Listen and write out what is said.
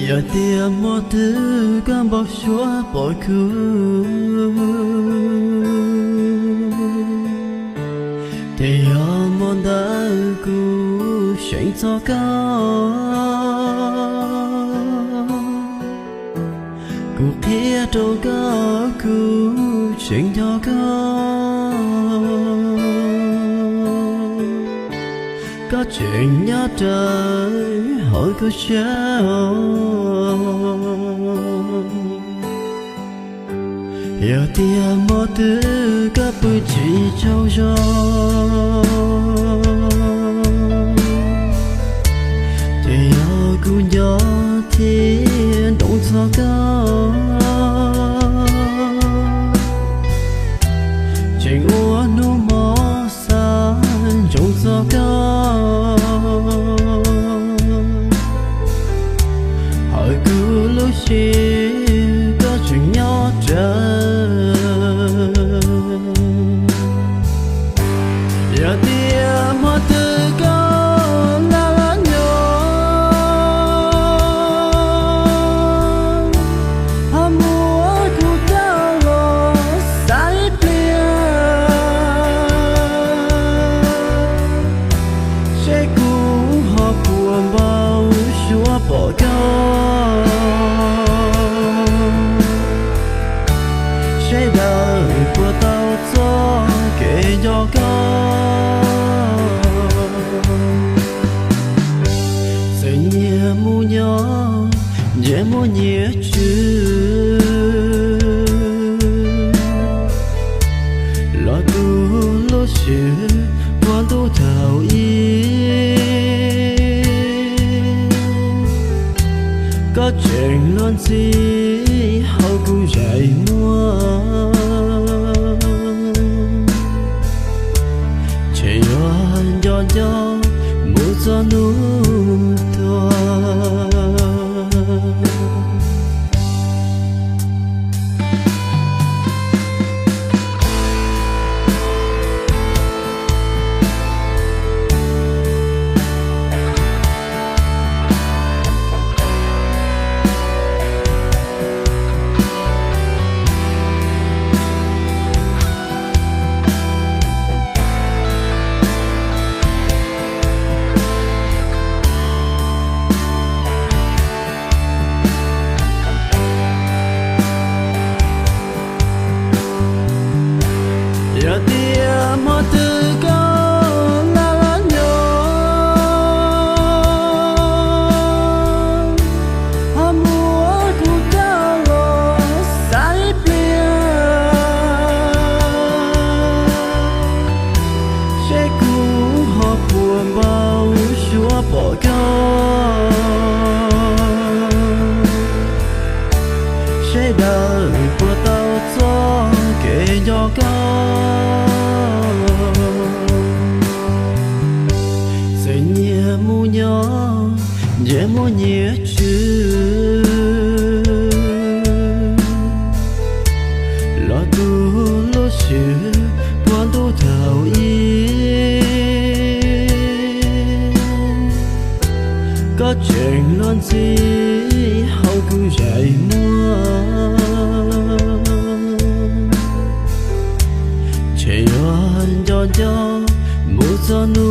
Yog tias hmo twg koj npau suav pom kuv, ces yog hmo ntawd kuv seev txog koj. Kuv qhia rau koj, kuv tseem nco koj. Koj tseem nyob rawv hauv kuv siab. Yog tias hmo twg koj pw tsis tsaug zog, ces yog kuv nco thiab nroo txog koj. Tseem ua hnub hmo xav ntsoov txog koj, hauv kuv lub siab koj tseem nyob rawv. Yog tias hmo twg koj laj laj nyob, ho muab kuv coj los xav ib pliag, seb kuv ho puas npau suav pom koj. Sawv daws puas tau txoj kev nco koj, txawm nyias mus nyob ntsej muag nyias tswv, los tus lub siab puag ntuj thaum ub, koj tseem luag ntxhi hauv kuv ntsej muag. Ces yuav nco nco mus txog hnub tuag. Yog tias hmo twg koj laj laj nyob, ho muab kuv coj los xav ib pliag, seb kuv ho puas npau suav pom koj. Sawv daws puas tau txoj kev nco koj, txawm nyias mus nyob ntsej muag nyias tswv, los tus lub siab puag ntuj thaum ub, koj tseem luag ntxhi hauv kuv ntsej muag. Ces yuav nco nco mus txog hnub